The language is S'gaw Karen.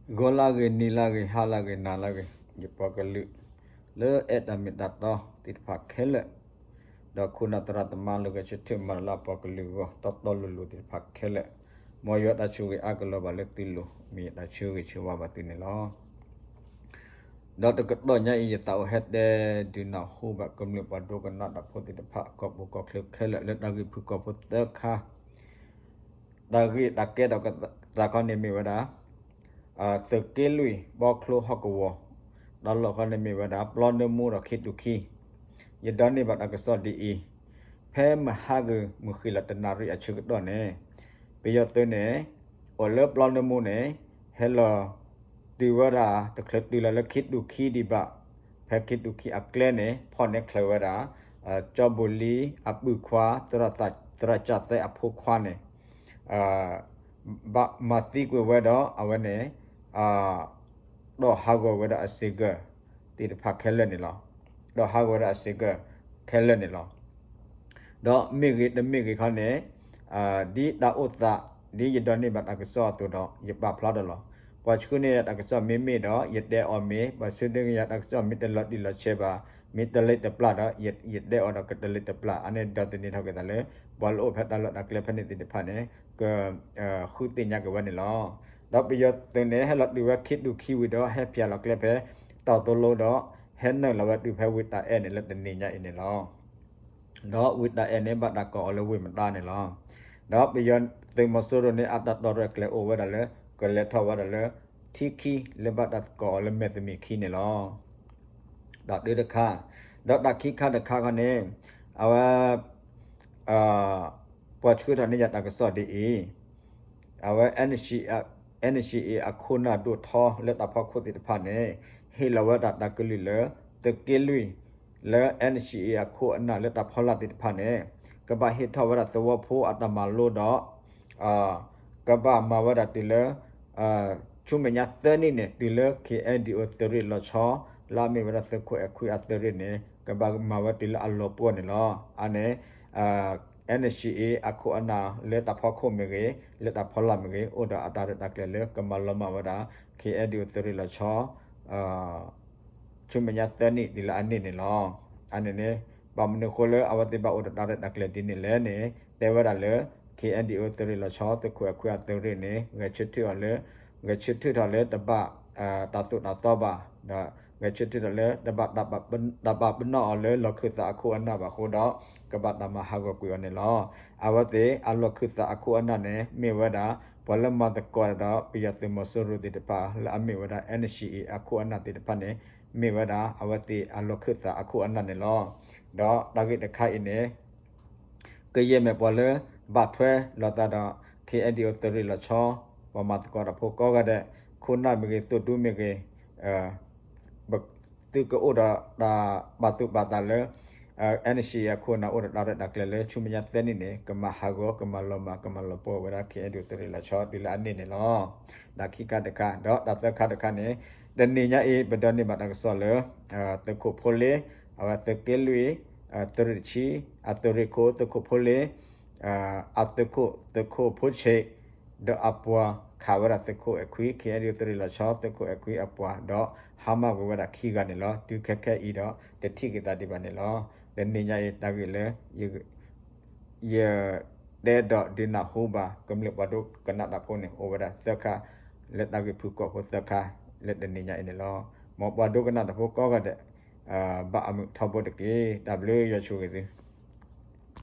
ဂီၤလၢဂ့ၤ နံၤလၢဂ့ၤ ဟါလၢဂ့ၤ နၤလၢဂ့ၤ ယပှၤကလုာ် လၢအဲၣ်တၢ်မ့ၢ်တၢ်တီသ့ၣ်တဖၣ်ခဲလၢာ်, ဒီးခိၣ်နၢ်သရၣ်သမါလၢဂဲၤဆၢထၢၣ်မၤလၢပှၤကလုာ်အဂီၢ် တီတီလိၤလိၤသ့ၣ်တဖၣ်ခဲလၢာ်, မ်ယွၤတၢ်ဆိၣ်ဂ့ၤအါကလီၤဘၣ်လၢသုလိၤ မ့ၢ်ယတၢ်ဆၢဂ့ၤဆၢဝါဘၣ်သုန့ၣ်လီၤ. ဒီးတကတီၢ်ညါအံၤ ယသးအိၣ်ဟဲတဲဒုးနၢ်ဟူဘၣ်ကမျၢၢ်ပှၤဒိကနၣ်တၢ်ဖိသ့ၣ်တဖၣ် ကီၢ်ပူၤကီၢ်ချၢခဲလၢာ် လၢတၢ်ဂ့ၢ်ဖုၣ်ကိာ်ဖိသၢခါ တၢ်ဂ့ၢ်တၢ်ကဲထီၣ်သးခီန့ၣ်မ့ၢ်ဝဲဒၣ် သုးက့လွံၢ် ဘီချိဟီၣ်ကဝီၤ, တၢ်လီၢ်ခီန့ၣ်မ့ၢ်ဝဲဒၣ် ပျီနၢမူဒီးခ့ဒူၣ်ခံ, ယဒိးန့ၢ်ဘၣ်တၢ်ကစီၣ်ဒ်အံၤ, ဖဲမဟါဂီၤမုၢ်ဃ့လီၤတနၣ်ရံၣ်အဆၢကတီၢ်န့ၣ်, ပယီၤသုးန့ၣ် အိၣ်လၢပျီနၢမူန့ၣ် ဟဲလီၤတုၤဝဲဒၣ် တချုးတုၤလီၤလၢခ့ဒူၣ်ခံဒံးဘၣ်, ဖဲခ့ဒူၣ်ခံအကျဲန့ၣ် ဖီၣ်န့ၢ်ချၢဝဲဒၣ် ကၠီဘိၣ်လံအပုၢ်ခွါ သရၣ်ကၠၣ်သဲအဖိခွါန့ၣ် ဘၣ်မၤသံကွံာ်ဝဲဒီး အဝဲန့ၣ် ဒီးဟးဂီၤဝဲဒၣ်အစ့ၢ်ကီးသ့ၣ်တဖၣ်ခဲလၢာ်န့ၣ်လီၤ. ဒီးဟးဂီၤဝဲဒၣ်အစ့ၢ်ကီးခဲလၢာ်န့ၣ်လီၤ. ဒီးမ့ၢ်ဂ့ၤတမ့ၢ်ဂ့ၤခီန့ၣ် ဒ်တၢ်အိၣ်သး ဒ်ယဒိးန့ၢ်ဘၣ်တၢ်ကစီၣ်အသိးဒီး ယပာ်ဖျါဒီးလီၤ. ပှၤဆှၢန့ၢ်ယၤတၢ်ကစီၣ်မ့မ့ၢ်ဒီး ယတဲအီၤမ့ၢ်, ပှၤဆှၢန့ၢ်ယၤတၢ်ကစီၣ်မ့ၢ်တလီၤတံၢ်လီၤဆဲးဘၣ်, မ့ၢ်တလံတပျၢ်ဒီး ယတဲအီၤဒီးကတလံတပျၢ်, အန့ၣ်ဒီးသန့ၤထီၣ်က့ၤသးလၢ ပှၤလၢအိၣ်ဖဲတၢ်လီၢ်တၢ်ကျဲဖဲန့ၣ်သ့ၣ်တဖၣ်န့ၣ် က ဃုသ့ၣ်ညါက့ၤဝဲန့ၣ်လီၤ. ဒီးပယီၤသုးန့ၣ် ဟဲလီၤတုၤဝဲခ့ဒူၣ်ခံဝံၤဒီး ဟဲဖျိးလီၤကျဲဖဲ တီၢ်သိလိဒီး ဟဲနုာ်လီၤဝဲတုၤဖဲဝ့ၢ်တၢ်အဲၣ်န့ၣ်လၢတနံၤညါအံၤန့ၣ်လီၤ. ဒီးဝ့ၢ်တၢ်အဲၣ်န့ၣ် ဘၣ်တၢ်ကိးအီၤလၢဝ့ၢ်မတါန့ၣ်လီၤ. ဒီးပယီၤသုးမီၤစိရိၤန့ၣ် အတၢ်တီၢ်ရဲၣ်ကျဲၤအိၣ်ဝဲဒၣ်လၢ ကလဲၤထီၣ်ဝဲဒၣ်လၢ ထံခံလၢဘၣ်တၢ်ကိးအီၤလၢမဲာ်သမံးခံန့ၣ်လီၤ. ဒီးတုၤတခါ ဒီးတၢ်ခံခါတခါခီန့ၣ် အဝဲ ပှၤဆှၢထီၣ်န့ၢ်ယၤတၢ်ကစီၣ်ဒ်အံၤ, အဝဲ NCA အခိၣ်အနၢ်ဒိၣ်ထီလၢတၢ်ဖီခိၣ်သ့ၣ်တဖၣ်န့ၣ် ဟ့ၣ်လီၤဝဲဒၣ်တၢ်ကလုၢ်လၢ သုးက့လွံၢ် လၢ NCA အခိၣ်အနၢ်လၢတၢ်ဖီလာ်သ့ၣ်တဖၣ်န့ၣ် ကဘၣ်ဟ့ၣ်ထီၣ်ဝဲဒၣ်သဝီဖိအတၢ်မၤလိဒီး ကဘၣ်မၤဝဲဒၣ်တုၤလၢ ဆူမဲာ်ညါသၢနံၣ်န့ၣ် တုၤလၢ KNDO သုးရ့ၣ်လီၤဆီ လၢအမ့ၢ်ဝဲဒၣ်သုးခိၣ်အဲၣ်ခွံအသုးရ့ၣ်န့ၣ် ကဘၣ်မၤဝဲတုၤလၢအလီၤပှီၢ်န့ၣ်လီၤ. အန့ၣ် NCA အခိၣ်အနၢ်လၢတၢ်ဖီခိၣ်မ့ၢ်ဂ့ၤ လၢတၢ်ဖီလာ်မ့ၢ်ဂ့ၤ အိၣ်ဒီးအတၢ်ရဲၣ်တၢ်ကျဲၤလၢ ကမၤလီၤမၢ်ဝဲဒၣ် KNDO သုးရ့ၣ်လီၤဆီ ဆူမဲာ်ညါသၢနံၣ်တုၤလၢအနံၣ်န့ၣ်လီၤ. အန့ၣ်န့ၣ် ဘၣ်မနုၤအဃိလၢအဝဲသ့ၣ်ဘၣ်အိၣ်ဒီးတၢ်ရဲၣ်တၢ်ကျဲၤဒ်န့ၣ်လဲၣ်န့ၣ် တဲဝဲဒၣ်လၢ KNDO သုးရ့ၣ်လီၤဆီ သုးခိၣ်အဲၣ်ခွံအသုးရ့ၣ်န့ၣ် ဂဲၤဆၢထၢၣ်အီၤလၢ ဂဲၤဆၢထၢၣ်ထီၣ်လၢတဘၣ် တၢ်သိၣ်တၢ်သီဘၣ်, ဒီးဂဲၤဆၢထၢၣ်ထီၣ်လၢတဘၣ် တၢ်ပာ်ပနီၣ်အီၤလၢလီၢ်ခၢၣ်သးအခိၣ်အနၢ်ဘၣ်အဃိဒီး ကဘၣ်တၢ်မၤဟးဂီၤကွံာ်အီၤန့ၣ်လီၤ. အဝဲသ့ၣ်အလီၢ်ခၢၣ်သးအခိၣ်အနၢ်န့ၣ် မ့ၢ်ဝဲဒၣ် ပှၤလၢမၤသကိးဒီးပယီၤသုးမီၤစိရိၤသ့ၣ်တဖၣ် လၢအမ့ၢ်ဝဲဒၣ် NCA အခိၣ်အနၢ်သ့ၣ်တဖၣ်န့ၣ် မ့ၢ်ဝဲဒၣ် အဝဲသ့ၣ်အလီၢ်ခၢၣ်သးအခိၣ်အနၢ်န့ၣ်လီၤ. ဒီးတၢ်ဂ့ၢ်တခါအံၤန့ၣ် ကယဲၢ်မ့ၢ်ပှၤလၢ ဘၣ်ထွဲလိာ်သးဒီး KNDO သုးရ့ၣ်လီၤဆီ ပှၤမၤသကိးတၢ်ဖိကိးဂၤဒဲး ခိၣ်နၢ်မ့ၢ်ဂ့ၤ သိၣ်ဒူမ့ၢ်ဂ့ၤ သုကအိၣ်ဒီးတၢ်ပာ်သူၣ်ပာ်သးလၢ NCA အခိၣ်အနၢ်အိၣ်ဒီးတၢ်ရဲၣ်တၢ်ကျဲၤလၢ ဆူမဲာ်ညါသၢနံၣ်န့ၣ် ကမၤဟးဂီၤ ကမၤလီၤမၢ် ကမၤလီၤပှီၢ်ဝဲဒၣ် KNDO သုးရ့ၣ်လီၤဆီ တုၤလၢအနံၣ်န့ၣ်လီၤ. တၢ်ခံခါတခါ ဒီးတၢ်သၢခါတခါန့ၣ် တနံၤညါအံၤ ပဒိးန့ၢ်ဘၣ်တၢ်ကစီၣ်လၢ သုးခိၣ်ဖိလ့ အဝဲသုးက့လွံၢ် သုးရ့ၣ်တဆံ အသုးရ့ၣ်ခိၣ် သုးခိၣ်ဖိလ့ အသုးခိၣ် သုးခိၣ်ဖိဆံး ဒီးအပှၤခးဝဲဒၣ်သုးခိၣ်အဲၣ်ခွံ KNDO သုးရ့ၣ်လီၤဆီ သုးခိၣ်အဲၣ်ခွံအပှၤ ဒီးဟါမၢ်ကွံာ်ဝဲဒၣ်ခံဂၤန့ၣ်လီၤ. တုၤခဲခဲအံၤဒီး တထံၣ်က့ၤသးဒံးဘၣ်န့ၣ်လီၤ. တနံၤညါအံၤ တၢ်ဂ့ၢ်လၢ ယ ယတဲဒီးဒုးနၢ်ဟူဘၣ် ကမျၢၢ်ပှၤဒိကနၣ်တၢ်ဖိန့ၣ် အိၣ်ဝဲဒၣ်သၢခါ လၢတၢ်ဂ့ၢ်ဖုၣ်ကိာ်ဖိသၢခါ လၢတနံၤညါအံၤန့ၣ်လီၤ. မ်ပှၤဒိကနၣ်တၢ်ဖိကိးဂၤဒဲး ဘၣ်အမုာ်ထီဘိတက့ၢ်. တၢ်ဘျုးယွၤဆိၣ်ဂ့ၤသု